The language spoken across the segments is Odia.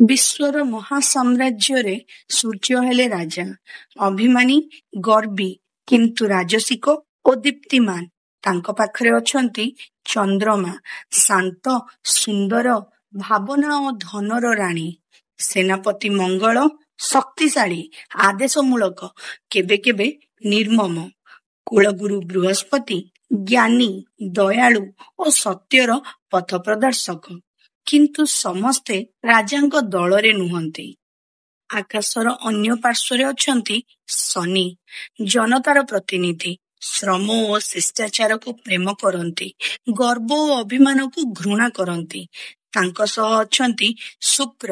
ବିଶ୍ୱର ମହାସାମ୍ରାଜ୍ୟରେ ସୂର୍ଯ୍ୟ ହେଲେ ରାଜା। ଅଭିମାନୀ, ଗର୍ବୀ, କିନ୍ତୁ ରାଜସିକ ଓ ଦୀପ୍ତିମାନ। ତାଙ୍କ ପାଖରେ ଅଛନ୍ତି ଚନ୍ଦ୍ରମା, ଶାନ୍ତ, ସୁନ୍ଦର, ଭାବନା ଓ ଧନର ରାଣୀ। ସେନାପତି ମଙ୍ଗଳ, ଶକ୍ତିଶାଳୀ, ଆଦେଶମୂଳକ, କେବେ କେବେ ନିର୍ମମ। କୁଳଗୁରୁ ବୃହସ୍ପତି, ଜ୍ଞାନୀ, ଦୟାଳୁ ଓ ସତ୍ୟର ପଥପ୍ରଦର୍ଶକ। କିନ୍ତୁ ସମସ୍ତେ ରାଜାଙ୍କ ଦଳରେ ନୁହନ୍ତି। ଆକାଶର ଅନ୍ୟ ପାର୍ଶ୍ୱରେ ଅଛନ୍ତି ଶନି, ଜନତାର ପ୍ରତିନିଧି। ଶ୍ରମ ଓ ଶିଷ୍ଟାଚାରକୁ ପ୍ରେମ କରନ୍ତି, ଗର୍ବ ଓ ଅଭିମାନକୁ ଘୃଣା କରନ୍ତି। ତାଙ୍କ ସହ ଅଛନ୍ତି ଶୁକ୍ର,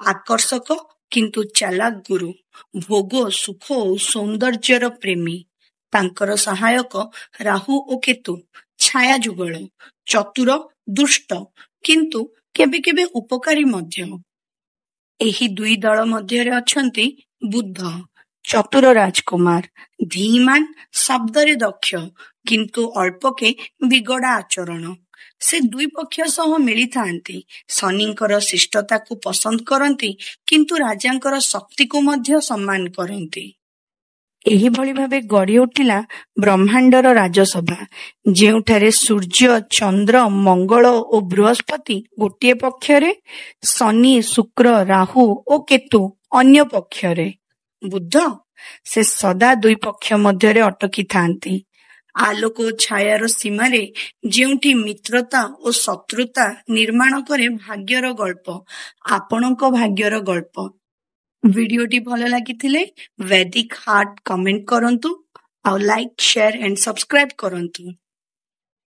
ଆକର୍ଷକ କିନ୍ତୁ ଚାଲାକ ଗୁରୁ, ଭୋଗ, ସୁଖ ଓ ସୌନ୍ଦର୍ଯ୍ୟର ପ୍ରେମୀ। ତାଙ୍କର ସହାୟକ ରାହୁ ଓ କେତୁ, ଛାୟା ଯୁଗଳ, ଚତୁର, ଦୁଷ୍ଟ, କିନ୍ତୁ କେବେ କେବେ ଉପକାରୀ ମଧ୍ୟ। ଏହି ଦୁଇ ଦଳ ମଧ୍ୟରେ ଅଛନ୍ତି ବୁଧ, ଚତୁର ରାଜକୁମାର, ଧୀମାନ, ଶବ୍ଦରେ ଦକ୍ଷ, କିନ୍ତୁ ଅଳ୍ପକେ ବିଗଡ଼ା ଆଚରଣ। ସେ ଦୁଇ ପକ୍ଷ ସହ ମିଳିଥାନ୍ତି। ଶନିଙ୍କର ଶିଷ୍ଟତାକୁ ପସନ୍ଦ କରନ୍ତି, କିନ୍ତୁ ରାଜାଙ୍କର ଶକ୍ତିକୁ ମଧ୍ୟ ସମ୍ମାନ କରନ୍ତି। ଏହିଭଳି ଭାବେ ଗଢ଼ି ଉଠିଲା ବ୍ରହ୍ମାଣ୍ଡର ରାଜସଭା, ଯେଉଁଠାରେ ସୂର୍ଯ୍ୟ, ଚନ୍ଦ୍ର, ମଙ୍ଗଳ ଓ ବୃହସ୍ପତି ଗୋଟିଏ ପକ୍ଷରେ, ଶନି, ଶୁକ୍ର, ରାହୁ ଓ କେତୁ ଅନ୍ୟ ପକ୍ଷରେ। ବୁଧ, ସେ ସଦା ଦୁଇ ପକ୍ଷ ମଧ୍ୟରେ ଅଟକି ଥାନ୍ତି, ଆଲୋକ ଓ ଛାୟାର ସୀମାରେ, ଯେଉଁଠି ମିତ୍ରତା ଓ ଶତ୍ରୁତା ନିର୍ମାଣ କରେ ଭାଗ୍ୟର ଗଳ୍ପ, ଆପଣଙ୍କ ଭାଗ୍ୟର ଗଳ୍ପ। ଭିଡିଓଟି ଭଲ ଲାଗିଥିଲେ ବୈଦିକ ହାର୍ଟ କମେଣ୍ଟ କରନ୍ତୁ ଆଉ ଲାଇକ୍, ସେୟାର ଆଣ୍ଡ ସବସ୍କ୍ରାଇବ କରନ୍ତୁ।